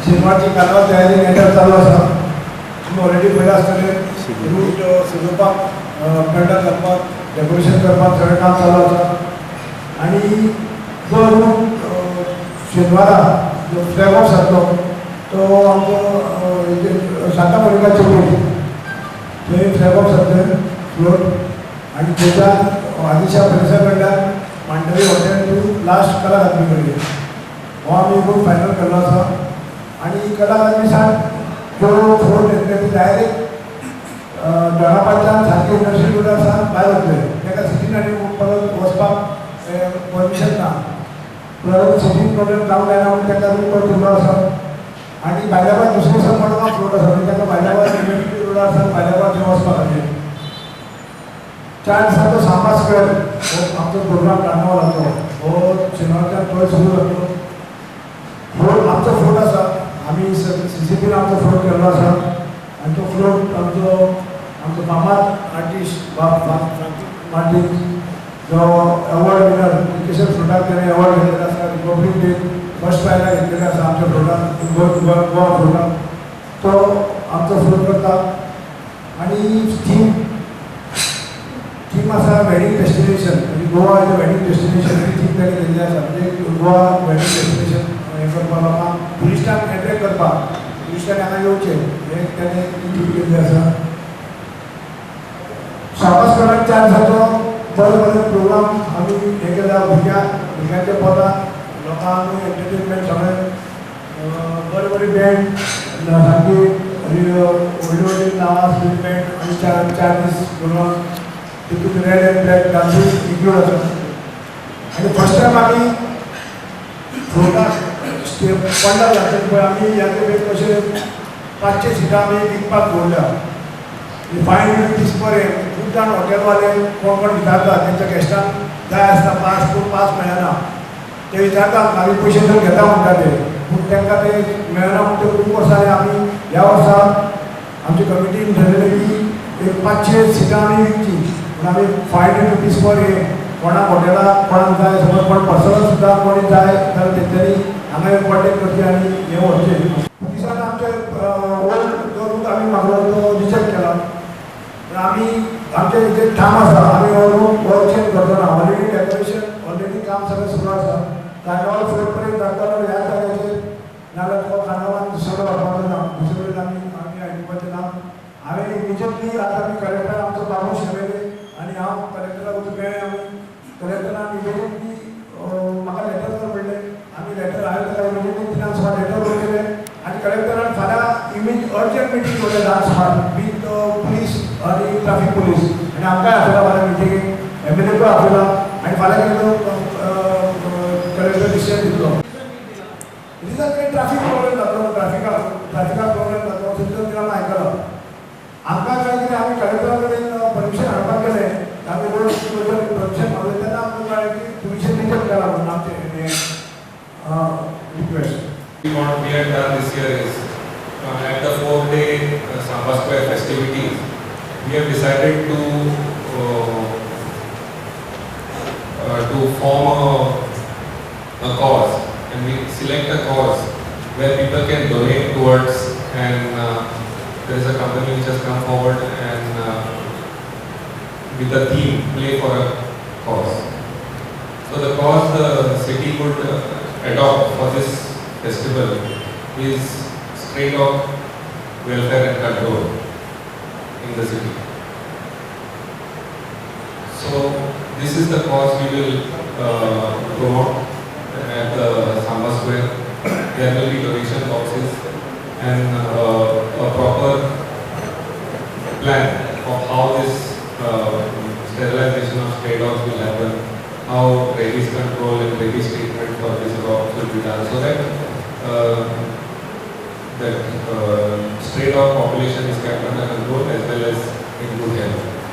शेनवारची कार्नावाल तयारी नेटार चालू आसा. तुमी ऑलरेडी पळयला आसतलें, रूट सजोवपाक, पेंडल घालपाक, डेकोरेशन करपाक सगळें काम चालू आसा. आनी जो रूट शेनवारा जो फ्लॅग ऑफ जातलो तो आमचो हेजेर सांता मोनिका चौक, थंय फ्लॅग ऑफ जातलें फ्लोट आनी थंयच्यान आदिशा पॅलेसा कडल्यान मांडवी हॉटेल टू लास्ट कला अकादमी कडेन हो आमी रूट फायनल केल्लो आसा. आनी कला अकादमी सावन जो फ्लोट येतले ती डायरेक्ट दोनापालच्यान सारके इंडस्ट्रियल रोडार सावन भायर वतले. ताका सिटीन आनी परत वचपाक परमिशन ना. परत सिटीन प्रॉब्लेम जावंक जायना म्हणून ताका रूट तो दिल्लो आसा. आनी भायल्या भायर दुसरे दिसा मडगांव फ्लोट आसा, म्हणजे ताका भायल्या भायर इंडस्ट्रियल रोडार सावन भायल्या भायर थंय वचपाक खातीर. 4 दिसांचो सांबा स्क्वेअर हो आमचो प्रोग्राम कार्नावालाचो हो शेनवारच्यान थंय सुरू जातलो. फ्लोट आमचो फ्लोट आसा, आमी सीसीपीन आमचो फ्लोट केल्लो आसा आनी तो फ्लोट आमचो आमचो फामाद आर्टिस्ट बाब मार्टीन, जो अवॉर्ड विनर, कितलेशे फ्लोटाक तेणें अवॉर्ड घेतलेले आसा. रिपब्लीक डे फर्स्ट प्रायजाक घेतलेले आसा आमच्या फ्लोटान, गोवा गोवा फ्लोटान. तो आमचो फ्लोट करता. आनी थीम थीम आसा वेडिंग डेस्टिनेशन, म्हणजे Goa is a wedding destination he theme ताणी केल्ली आसा. म्हणजे गोवा वेडिंग डेस्टिनेशन हें करपाक, लोकांक, ट्युरिस्टांक एट्रेक्ट करपाक, ट्युरिस्टांक हांगा येवचें हें ताणें थीम केल्ली आसा. सांबा स्क्वेरान 4 दिसाचो बरो बरो प्रोग्राम आमी हें केला. भुरग्यांच्या पोटात लोकांक एंटरटेनमेंट सगळें, बरे बरे बँड, सारकी व्हडली व्हडली नांवां आसलेली बँड आनी 4 दीस प्रोग्राम. तितून रेड अँड ब्लॅक डान्सूय इन्क्लूड आसा. आनी फर्स्ट टायम आमी फ्लोटाक पंडाल घातले पळय, आमी ह्या खेपे कशे 500 सिटां आमी विकपाक दवरल्या, ₹500 पर हेड. खूब जाण हॉटेलवाले कोण कोण विचारतात, तेंच्या गेस्टांक जाय आसता पास, पूण पास मेळना. ते विचारतात, मागीर पयशे दिवन घेता म्हणटा ते, पूण तांकां ते मेळना. म्हण ते खूब वर्सांनी आमी ह्या वर्सा आमची कमिटीन ठरयलें की एक 500 सिटां आमी विकची पूण आमी ₹500 पर हेड. कोणाक हॉटेलाक कोणाक जाय, समज कोण पर्सनल सुद्दां कोणी जाय जाल्यार तेंच्यांनी हांगा येवन कॉन्टेक्ट करचे आनी हें व्हरचें. पुलिसान आमचे ओल्ड जो रूट आमी मागलो तो रिजेक्ट केला, पूण आमी आमचे हेजेर ठाम आसा. आमी हो रूट हो चेंज करचो ना. ऑलरेडी डेकोरेशन, ऑलरेडी काम सगळें सुरू आसा. कार्नावाल फ्लोट पर्यंत जातलो ह्या जाग्याचेर, नाजाल्यार तो कार्नावालान दुसरो व्हरपाचो ना, दुसरे कडेन आमी आयकुपाचें ना. हांवें इमिजिएटली आतां आमी कलेक्टर आमचो बाबू एमएलए आनी हांव कलेक्टराक वचून मेळ्ळे. आमी कलेक्टरान इमिजिएटली म्हाका लेटर कर म्हणलें. आमी लेटर, हांवें ताका इमिजिएटली 3 सुमार लेटर बरयलें आनी कलेक्टरान फाल्यां अर्जंट मिटींग दवरल्या 10 सुमार विथ पुलीस आनी ट्राफीक पुलीस आनी आमकांय आपयला फाल्यां मिटिंगेक, एमएलएकूय आपयला आनी फाल्यां कितें कलेक्टर डिसिजन दितलो. रिजन काही ट्राफीक प्रॉब्लेम जातलो, ट्राफिकाक प्रॉब्लेम जातलो थंयसर तिणें आयकलां. आमकां काय कितें, आमी कलेक्टरा कडेन परमिशन हाडपाक गेले, आमी रोड परमिशन मागले तेन्ना आमकां कळ्ळें की पुलिशेन रिजेक्ट केला म्हणून आमचें हें request. What we have done this year is, at the 4-day Samba Square festivities, we have decided to form a cause, and we select a cause where people can donate towards, and there is a company which has come forward and with the theme "Play for a Cause". So the cause the city would adopt for this festival is stray dog welfare and control in the city. So this is the cause we will promote at the Samba Square. There will be donation boxes and a proper plan of how this sterilization of stray dogs will happen, how rabies control and rabies treatment for these dogs will be done, so that that stray dog population is kept under control as well as in good health.